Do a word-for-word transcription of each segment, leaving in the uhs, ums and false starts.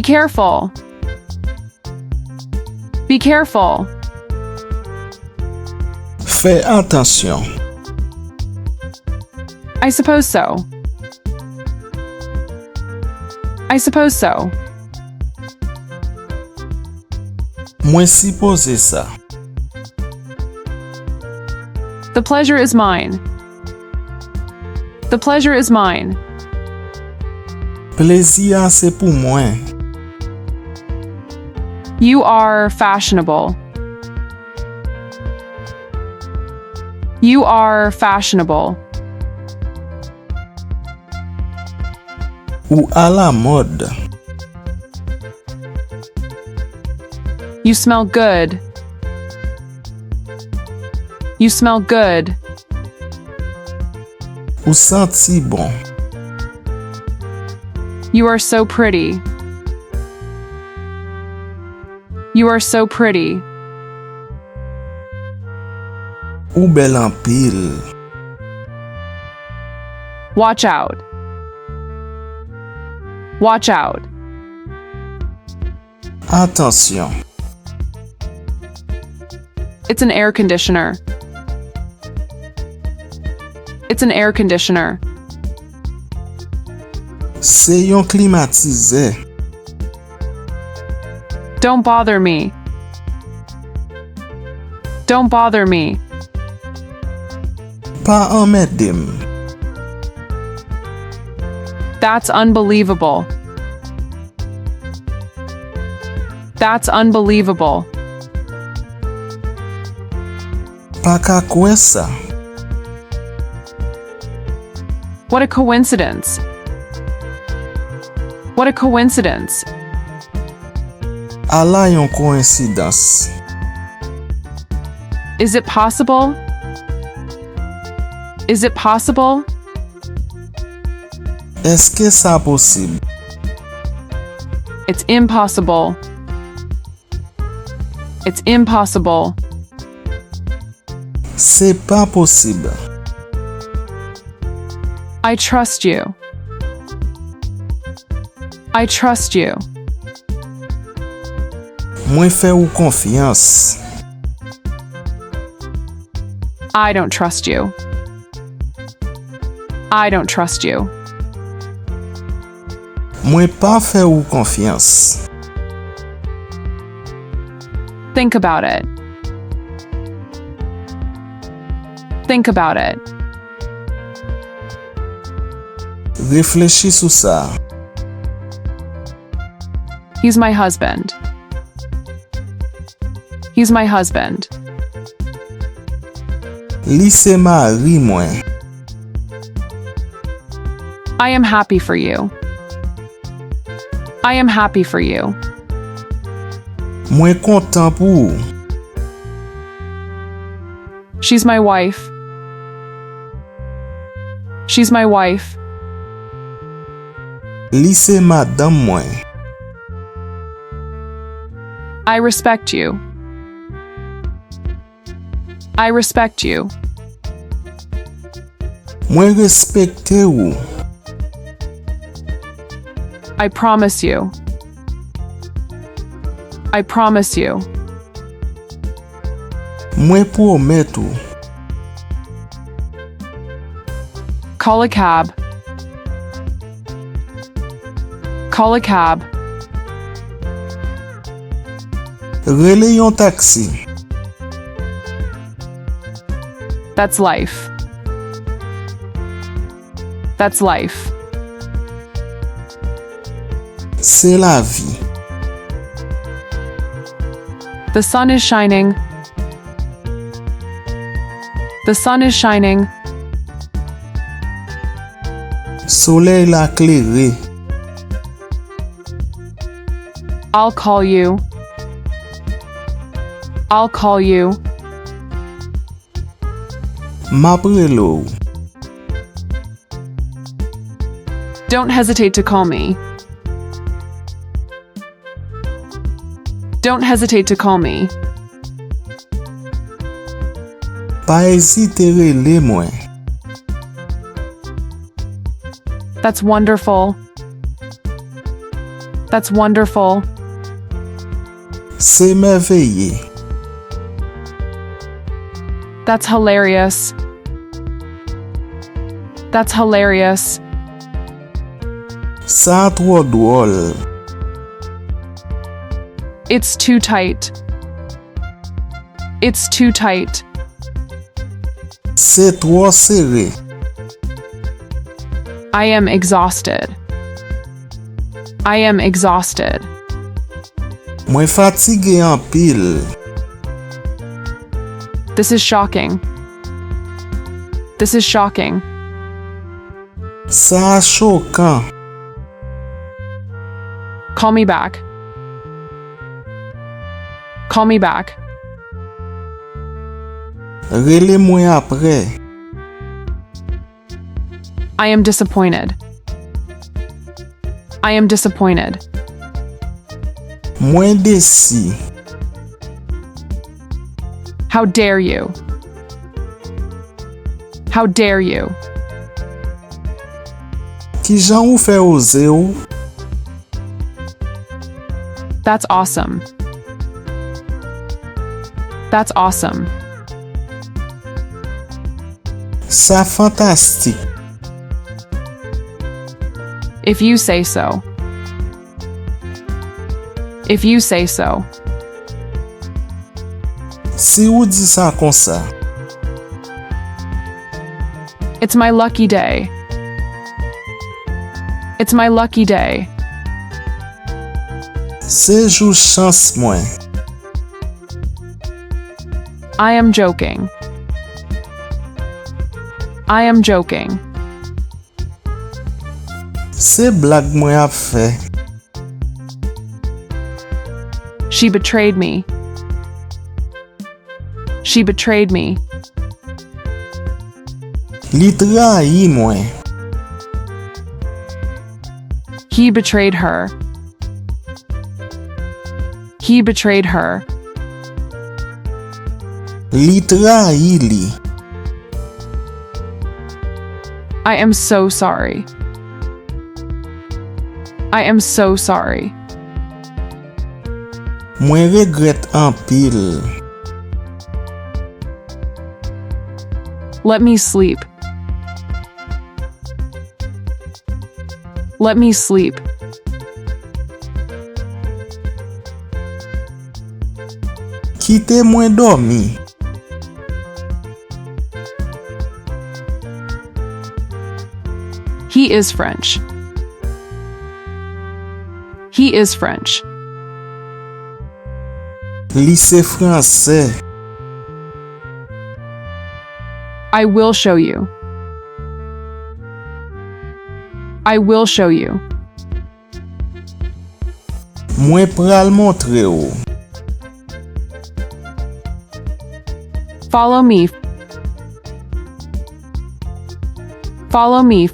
Careful. Be careful. Fè atansyon. I suppose so. I suppose so. Mwen sipoze sa. The pleasure is mine. The pleasure is mine. Plezi a se pou mwen. You are fashionable. You are fashionable. Ou alamòd. You smell good. You smell good. Ou santi bon. You are so pretty. You are so pretty. Ou bèl anpil. Watch out. Watch out. Atansyon. It's an air conditioner. It's an air conditioner. Se yon klimatizè. Don't bother me. Don't bother me. Pa anmède m. That's unbelievable. That's unbelievable. Pa ka kwè sa. What a coincidence. What a coincidence. Ala yon koyensidans. Is it possible? Is it possible? Èske sa posib? It's impossible. It's impossible. Se pa posib. I trust you. I trust you. Mwen fè ou konfyans. I don't trust you. I don't trust you. Mwen pa fè ou konfyans. Think about it. Think about it. Reflechi sou sa. He's my husband. He's my husband. Li se mari mwen. I am happy for you. I am happy for you. Mwen kontan pou ou. She's my wife. She's my wife. Li se madanm mwen. I respect you. I respect you. Mwen respekte ou. I promise you. I promise you. Mwen pwomèt ou. Call a cab. Call a cab. Rele yon taksi. That's life. That's life. Se lavi. The sun is shining. The sun is shining. Solèy la klere. I'll call you. I'll call you. M ap rele w. Don't hesitate to call me. Don't hesitate to call me. Pa ezite rele mwen. That's wonderful. That's wonderful. Se mèveye. That's hilarious. That's hilarious. Sa twò dwòl. It's too tight. It's too tight. Se twò sere. I am exhausted. I am exhausted. Mwen fatige anpil. This is shocking. This is shocking. Sa a chokan. Call me back. Call me back. Rele mwen apre. I am disappointed. I am disappointed. Mwen desi. How dare you? How dare you? Kijan ou fè oze w? That's awesome. That's awesome. Sa fantastik. If you say so. If you say so. Si ou di sa konsa. It's my lucky day. It's my lucky day. Se jou chans mwen. I am joking. I am joking. Se blag mwen ap fè. She betrayed me. She betrayed me. Li trayi mwen. He betrayed her. He betrayed her. Li trayi li. I am so sorry. I am so sorry. Mwen regrèt anpil. Let me sleep. Let me sleep. Kite mwen dòmi. He is French. He is French. Li se fransè. I will show you. I will show you. Mwen pral montre w. Follow me. Follow me.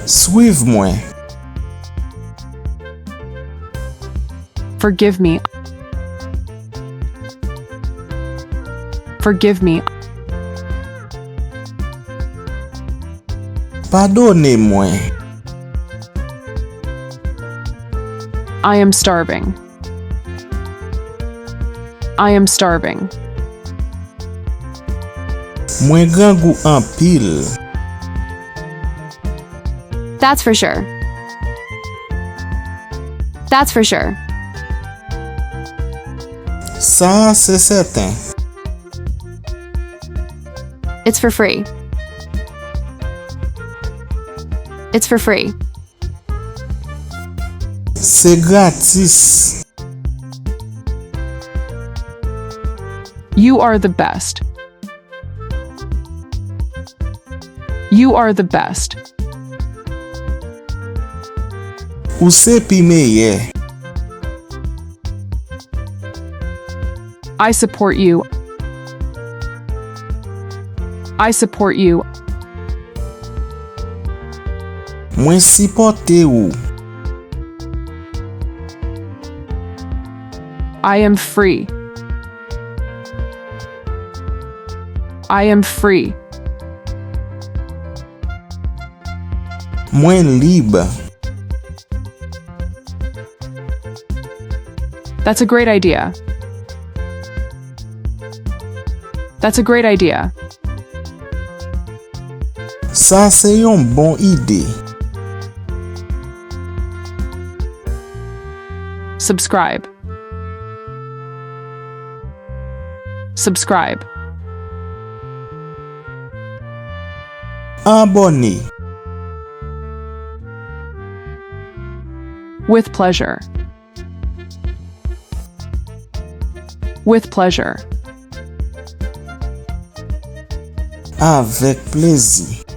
Swiv mwen. Forgive me. Forgive me. Padone mwen. I am starving. I am starving. Mwen grangou anpil. That's for sure. That's for sure. Sa a se sèten. It's for free. It's for free. Se gratis. You are the best. You are the best. Ou se pi meyè. I support you. I support you. Mwen sipòte ou. I am free. I am free. Mwen lib. That's a great idea. That's a great idea. Sa se yon bon ide. Subscribe. Subscribe. Abòne. With pleasure. With pleasure. Avèk plezi.